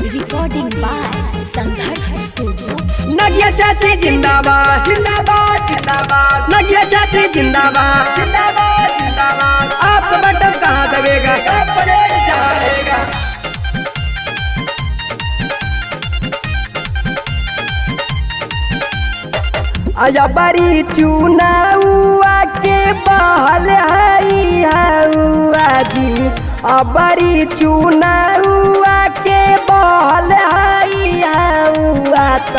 Recording by Sangharsh studio. Nagiya चाची जिंदाबाद, जिंदाबाद, जिंदाबाद। नगिया चाची जिंदाबाद, जिंदाबाद, जिंदाबाद। आपका बटन कहाँ दबेगा, कब पलेट जाएगा। आया बड़ी चुनाउआ के बहल हई हउआ जी, अबरी चुनाउआ के बहल हई हउआ त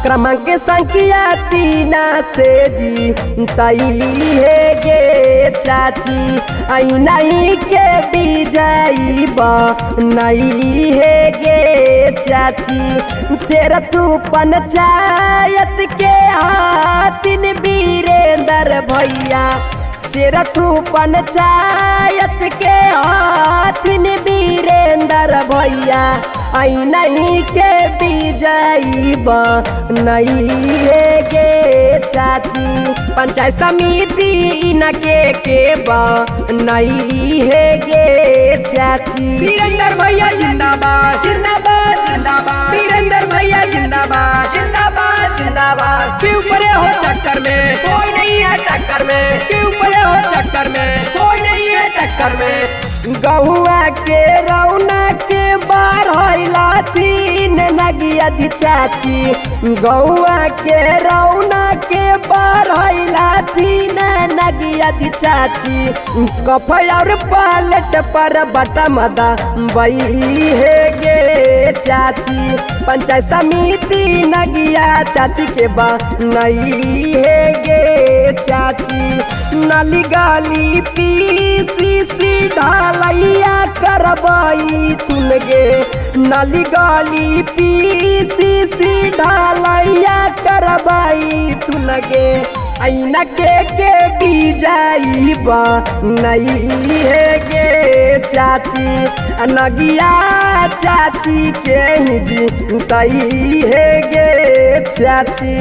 क्रमांक संख्या 3 से जी तई हे गे चाची, आई नहीं के बीजाई नहीं हे गे चाची। शेर तू पंचायत के हाथिन वीरेंद्र भैया, शेर तू पंचायत के हाथिन वीरेंद्र भैया, आई नहीं के बीजाई नहीं हे गे चाची। पंचायत समिति इनके के नहीं हे गे चाची। वीरेंद्र भैया जिंदाबाद, जिंदाबाद, जिंदाबाद। वीरेंद्र भैया जिंदाबाद, जिंदाबाद, जिंदाबाद। क्यों पड़े हो चक्कर में, कोई नहीं है टक्कर में। क्यों पड़े हो चक्कर में, कोई नहीं है टक्कर में। गहुआ के रौना के बारहला 3 नगिया जी चाची, गौआ के रौना के बारहला 3 नगिया जी चाची। कफ और पालट पर बटा मदा बई हे गे चाची, पंचायत समिति नगिया चाची के बा नहीं हे गे चाची। नाली गाली पीसी सी ढालैया करबई तुन गे, नाली गाली पीसी सी ढालैया करबई तुन गे, ऐना के बीजाई बा नहीं हे गे चाची। नगिया चाची के ही जी तई हे गे चाची।